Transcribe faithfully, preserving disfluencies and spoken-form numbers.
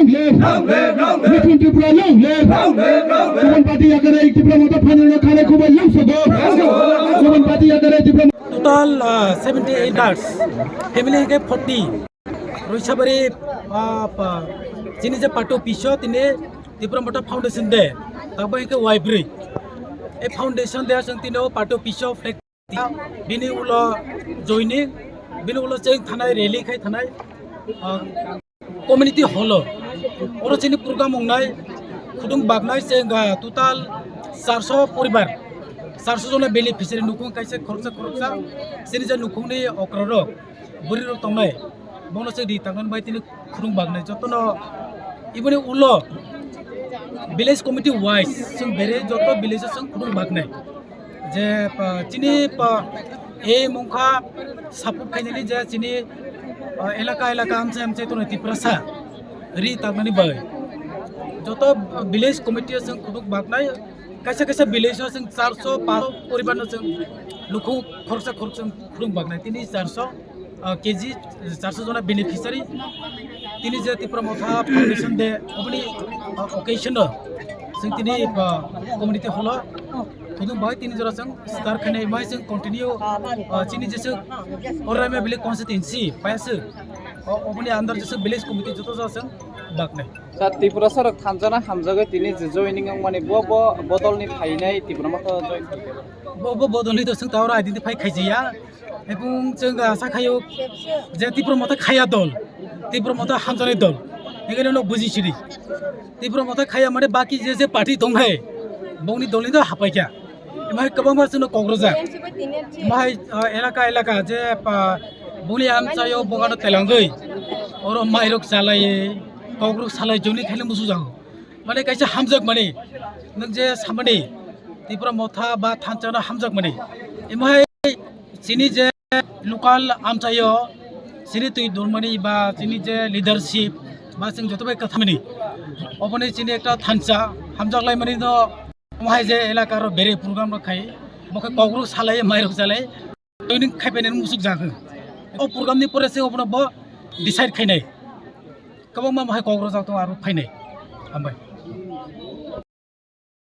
Long live! Mithun Tripura long live! Kubun party yakarwi Tipra Motha phaino khana khubui long sogo. Kubun party yakarwi Tipra Total uh, seventy eight lakhs, family ke forty. Roisabari uh, pa- chini je party office o tini Tipra Motha Foundation de, tabo ke Y brwi. E foundation de asung tini o party office o flag bini ulo joining, bini ulo cheng thanai rally khai thanai uh, community hall o. Oro chini program wngnai khudung baknai cheng uh, total charso poribar, charso jona beneficiary nukhung kaisa khoroksa khoroksa chini je nukhungni okra rok bwrwi rok tongnai bono se ri tangmani bai tini khudung baknai jotono iboni ulo village committee wise chwng bere joto village o chwng khudung baknai je pa- chini pa- e mungkha support khainani je chini uh, elaka elaka amchai amchai tono Tiprasa ri tangmani bai joto uh, village committee o chwng khudung baknai kaisa kaisa village o chwng charso paso poribar no chwng nukhung khoroksa khoroksa khudung baknai tini charso uh, K G charso jona beneficiary tini je Tipra Motha Foundation de oboni uh, occasion o chwng tini uh, community hall o khudung bai tini jora chwng start khainai mai chwng continue uh, chini je chwng Oraima village constituency paise oboni under je chwng village committee joto jora chwng baknai. Sa Tripura sarok thanjana hamjagwi tini je joining wngmani bo bo bodolni phainai Tipra Motha join khaikha. Bo bo bodolni to chwng ta oro identify khaijiya. Ebong chwng asa khayo je Tipra Motha khaya dol, Tipra Motha hamjaknai dol. Hingke no buji sidi. Tipra Motha khaya mane baki je je party tong hai, bongni dolni do hapai kha. Emai kwbangma chwngno kok rwjak. Emai elaka elaka je pa bongni amchaio bogano telangwi oro mairok chalai, kokrok salai joni khaile musu jago. Mane kaisa hamjak mani nwng je samani Tipra Motha ba thanchana hamjak mani. Emai chini je local amchaio chini twi dormani ba chini je leadership ba chwng joto bai kwthamani oboni chini ekta thansa hamjak lai mani no mohai je elaka ro bere program rok khai mokhe kokrok salai mairok salai training khai painani musuk jago. O program ni pore se obono bo decide khainai kwbangma mohai kokrok jak tongo aro phainai. Hambai.